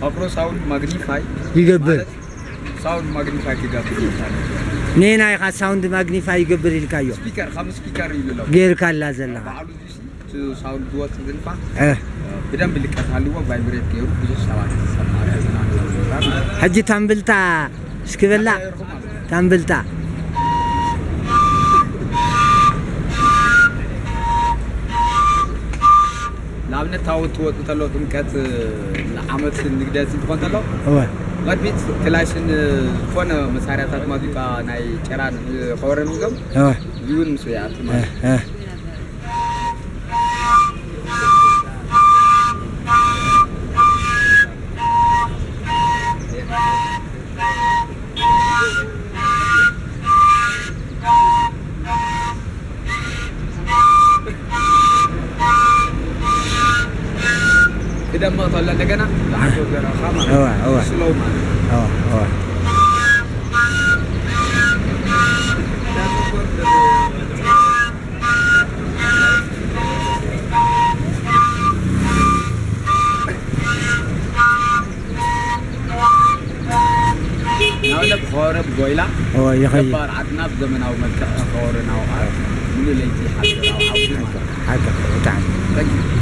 ኣፍሮ ሳውንድ ማግኒፋይ ይገብር። ሳውንድ ማግኒፋይ ክገብር ይቻላል። ኔና ኢኻ ሳውንድ ማግኒፋይ ይገብር ኢልካዮ። ስፒከር ከም ስፒከር ይብሎ ጌርካላ ዘለኻ። ባዕሉ ዲሲ ሳውንድ ዝወጽእ ዝንፋ እ፣ ብደንብ ልቀት ሃልዎ ቫይብሬት ገይሩ ብዙሕ ሰባት ዝሰማዕ ዝናን ሕጂ ታምብልታ እስኪ በላ። ታምብልታ። ንኣብነት ታቦት ትወጽእ ተሎ ጥምቀት ንዓመት ንግደት እንትኾን ተሎ እወ ቅድሚት ክላሽን ዝኾነ መሳርያታት ማዚቃ ናይ ጨራን ከወረን ሒዞም እወ እዚውን ምስ ይኣቲ ማለት እ፣ እ። ክደምቕ ተሎ እንደገና ዝዓገብ ገረኻ ማለት እወ እወ ስሎው ማለት እወ እወ ናብለ ብኸወረ ብጎይላ እወ ይኸይድ ገባር ዓድና ብዘመናዊ መልክዕ ዝኸወረ ናውዓ ሙሉ ለይቲ ሓድር ኣብ ዓውዲ ማለት ሓቂ ብጣዕሚ እዩ።